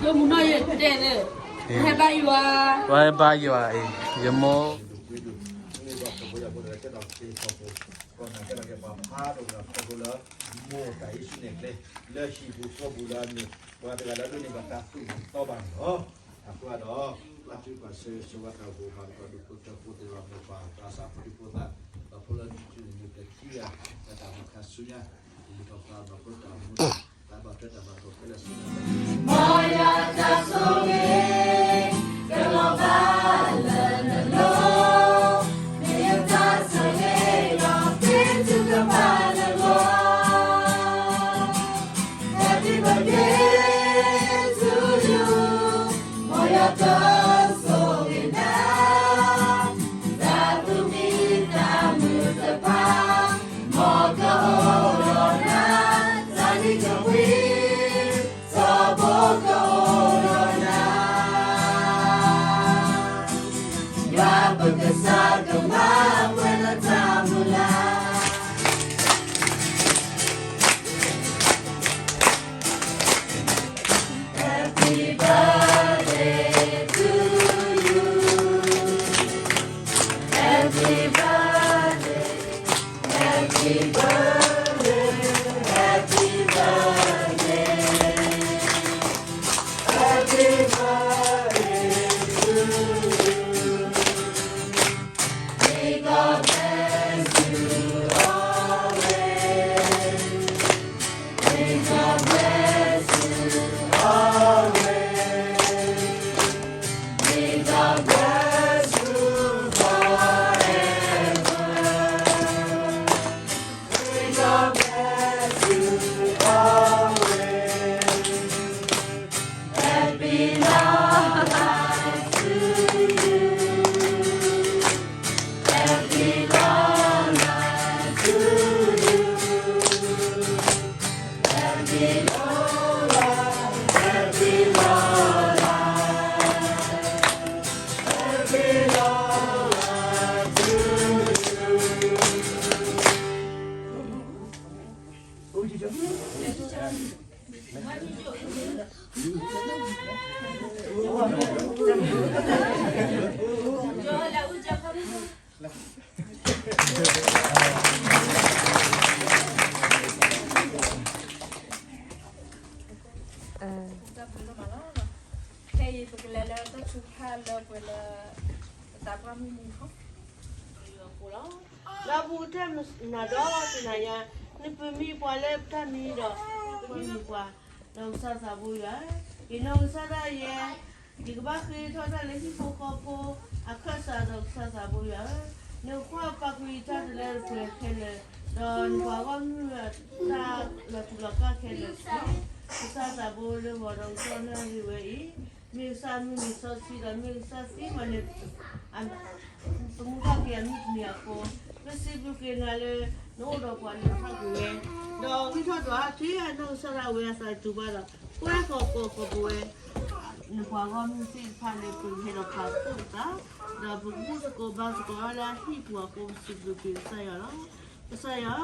ယမူနီၢ်ယတဲလၢ ဟဲဘါယွၤ, ပှၤဟဲဘါယွၤအံၤ ယမိၢ် မိၢ်တၢ်ယ့ၣ်ၡူးန့ၣ်ကျဲ လၢဟံၣ်ပူၤဃီပူၤလၢအမ့ၢ် ပှၤတဂၤလၢအဒိးန့ၢ်ဘၣ်တၢ်သူၣ်မံသီဘၣ်န့ၣ်လီၤ. အဃိဒီး ပျၢ်ထူပှၤဆၢဂ့ၤဆၢဝါတၢ်အိၣ်ဖှိၣ် မၤသကိးဒူၣ်ဖိထၢဖိသ့ၣ်တဖၣ် မိၢ်ပၢ်သးစၢ်ဖိဒံဖိသၣ် ဒီးဖိလၢနစုနမုၢ်တထံဂၤ တၢ်မုၢ်ခါဆူညါ လံာ်ထီၣ်ပှၤဘၣ်ဖိတၢ်မူ တၢ်ဘၣ်ထွဲတၢ်ဘၣ်ကိးခဲလၢာ်ဆူညါ မ်ယွၤတၢ်ဆိၣ်ဂ့ၤ ကလီၤဘၣ်လၢနလိၤ, မ့ၢ်ယတၢ်ဆိၣ်ဂ့ၤလီၤသ့တုကပၤနလိၤ, Happy birthday to you, မ်ယွၤတၢ်ဆိၣ်ဂ့ၤနၤ, တၢ်သူၣ်မံသးမုာ်တဖၣ် မ်ကအိၣ်ဒီးနၤ, တၢ်နံၤကမှံ စီၤဘီကအိၣ်ဒီးနၤ, ယွၤပကစၢ်ကမၤပှဲၤနတၢ်မုၢ်လၢ်. Happy birthday to you. Happy birthday. Happy birthday, happy birthday, happy birthday to you. May God bless you always. May God bless you always. May God bless you forever. May God bless you always. Happy long life to you. Happy long life to you. Happy long life, happy long life, happy long life to you. ခဲအံၤပကလဲၤလၢတၢ်ထုကဖၣ်လၢပှဲၤလၢ ပသးပှၢ်မုၢ်နံၤခီ လၢအပူၤကတၢၢ်နၤဒီးတနၤညါ နပမ့ၢ်ပှၤလၢပတၢ်မံဒီး ပမ့ၢ်ပှၤ နီၢ်ကစၢ်သးဘိယွၤ, ယနီၢ်ကစၢ်ဒၣ်ယဲ ယကဘၣ်ဃ့ထီၣ်တၢ်လၢဟံၣ်ဖိဃီဖိ အခၢၣ်စးဒီးကစၢ်သးဘိယွၤဧၢ, နကွၢ်ပာ်ကွံာ်ယတၢ်တလၢတပှဲၤခဲလၢာ်, ဒီးနပှၤဂီၢ်မုၢ်တၢ်လီၤတူာ်လီၤကာ်ခဲလၢာ်တက့ၢ်. ကစၢ်သးဘိလၢဂီၤဒီးကတီၢ်နၣ်ရံၣ်ဝဲအံၤ မ့ၢ်ကစၢ်မုၢ်နံၤစီဆှံဒီးမ့ၢ်ကစၢ်သံမၤန့ၣ် သမူထီၣ်က့ၤအမုၢ်တနံၤအဃိ, ပစံးဘျုးက့ၤနၤလၢ နအိၣ်ဒီးပှၤလၢထီၣ်က့ၤဝဲ, ဒီးဂံၢ်ထီၣ်ဒွးထံအနီၢ်ကစၢ်ဒၣ်ဝဲအသးတူၢ်ဘၣ်ဒီး ကွဲဃီၤကိးဃီၤပဝဲ နပှၤဂီၢ်မုၢ်သ့ၣ်တဖၣ်လၢပဟဲဒီးဖးသကိးပသး, ဒီးပကဘူၣ်သကိးဘါသကိးအီၤလၢအဟံၣ်ပူၤအဃိ ပစံးဘျုးက့ၤကစၢ်ယွၤလီၤ. ကစၢ်ယွၤ,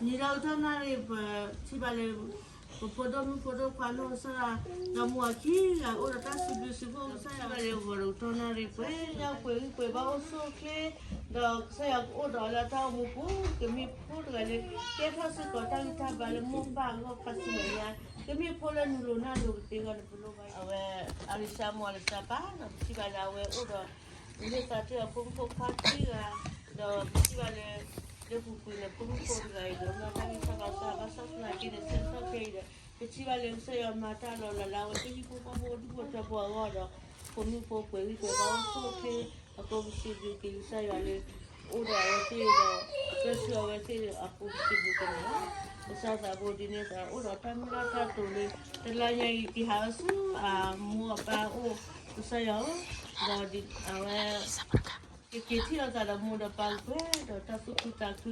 နံၤဒီးကတီၢ်နၣ်ရံၣ်ပထံၣ်ဘၣ်လၢ ပဖိဒိၣ်မုၣ်ဖိဒိၣ်ခွါနီၢ်ကစၢ်ဒၣ် ဒီးမိၢ်အခံဂၤအိၣ်ဒီးတၢ်စံးဘျုးစံးဖှိၣ်ကစၢ်ယွၤလၢဂီၤဒီးကတီၢ်နၣ်ရံၣ်ပှဲၤ ယပှဲၤဂံၢ်ပှဲၤဘါအိၣ်ဆူၣ်အိၣ်ချ့, ဒီးကစၢ်ယွၤကအိၣ်ဒီးလၢတၢ်အိၣ်မူပူၤ ကမ့ၢ်ဖိတဂၤလၢ ကဲထီၣ်စ့ၢ်ကီးတၢ်ဂံၢ်တၢ်ဘါလၢမိၢ်ပၢ်အဂီၢ်ခါဆူမဲာ်ညါ, ကမ့ၢ်ဖိလၢနလိၤနၢ်လိၤကသ့အဂီၢ် နပလိၣ်ဘၣ်အဝဲ အရံစၢမိၢ်အရံစၢပၢ် ဒီးပထံၣ်ဘၣ်လၢအဝဲအိၣ်ဒီး မ့ၢ်သးတ့ၢ်အဖိမုၣ်ဖိခွါခံဂၤ, ဒီးပထံၣ်ဘၣ်လၢ လၢပူၤကွံာ်န့ၣ် ဖိမုၣ်ဖိတဂၤအံၤ ဒိးမၢတၢ်ဂံၢ်တၢ်ဘါစၢ်ဘၣ်ဆၣ်သနာ်က့န့ၣ် ဆၢကတီၢ်ခဲအံၤဒီး ပထံၣ်ဘၣ်လၢကစၢ်ယွၤမၤတၢ်လီၤလးလၢအဝဲသ့ၣ်ဟံၣ်ဖိဃီဖိဒူၣ်ဖိထၢဖိအဂီၢ်ဒီး ဖိမုၣ်ဖိပှဲၤဂံၢ်ပှဲၤဘါအိၣ်ဆူၣ်အိၣ်ချ့, အဃိပစံးဘျုးက့ၤကစၢ်ယွၤလၢ အိၣ်ဒီးအဝဲသ့ၣ်ဒီး ပၢဆှၢအဝဲသ့ၣ်အဃိပစံးဘျုးက့ၤန့ၣ်လီၤ. ကစၢ်သးဘိဒ်န့ၣ်သတး အိၣ်ဒီးတၢ်မုၢ်လၢ်တၢ်တိာ်လၢ တလါညါအံၤ ကဟးအီၤဆူအမိၢ်အပၢ်အိၣ် ကစၢ်ယွၤဧၢ, ဒီးအဝဲ ကက့ၤထံၣ်လိာ်သးဒီးမိၢ်ဒီးပၢ်ကပှဲၤဒီးတၢ်သူၣ်ခုသးခု,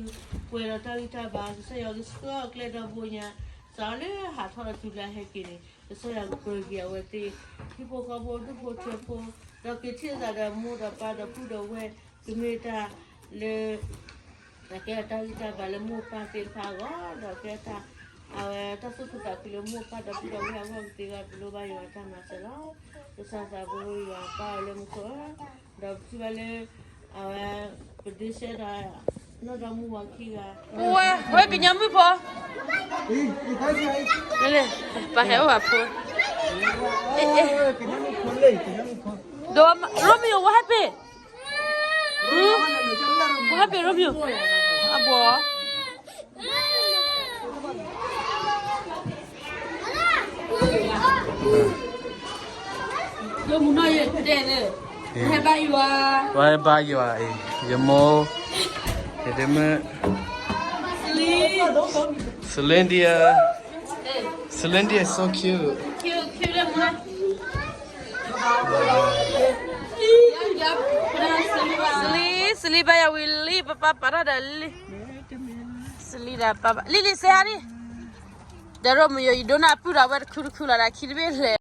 ပှဲၤဒီးတၢ်ဂံၢ်တၢ်ဘါ, ကစၢ်ယွၤကဆှၢအီၤကျဲဒီဘိညါ, စးလၢဟးထီၣ်ဒီးတုၤလၢဟဲက့ၤန့ၣ် ကစၢ်ယွၤကပၢၤက့ၤအဝဲသ့ၣ် ဟံၣ်ဖိဃီဖိဒူၣ်ဖိထၢဖိ, ဒီးက့ၤထံၣ်လိာ်သးဒီးမိၢ်ဒီးပၢ်ဒီးပုၢ်ဒီးဝဲၢ်, ကမ့ၢ်တၢ်လၢ အကဲတၢ်ဂံၢ်တၢ်ဘါလၢမိၢ်ပၢ်သ့ၣ်တဖၣ်အဂီၢ်, ဒီးကဲတၢ် အဝဲတၢ်သူၣ်ခုသးခုလၢမိၢ်ပၢ်ဒီပုၢ်ဒီဝဲၢ်အဂီၢ်ကသ့အဂီၢ် ပလိၣ်ဘၣ်ယွၤတၢ်မၤစၢၤလီၤ. ပစၢ်သးဘိယွၤပၢ်အီၤလၢမူခိၣ်ဧၢ, ဒီးပထံၣ်ဘၣ်လၢ အဝဲ ပဒ့ဆဲဒီး နီၢ်ဒီမါဝၤခံဂၤ, ပဝဲ ဝဲကညီမုၣ်ဖိ, ပဟဲအိၣ်ဘၣ်ဖိ, ဒီး Romeo, what happened? What happened, Romeo? အဘီ ဒိၣ်မူနီၢ်ယတဲလၢ ဟဲဘါယွၤ, ဝဲဘါယွၤအံၤ, ယမိၢ်, ယဒ့မုၣ်, Celindia, Celindia is so cute. Celine, Celine ဘါယွၤဝံၤလံ, ပပၢ်ပာ်ထီၣ်ဒီးလံ. Celine ဒီးပၢ်ဘၣ်, လံလံ စဲဟါဒံး, ဒီးရိၣ်မယိၤ ယဒိးန့ၢ်အပုၢ်ဒီးဝဲတခုတခုလီၤဒီး ခံတဘ့ၣ်လဲၤ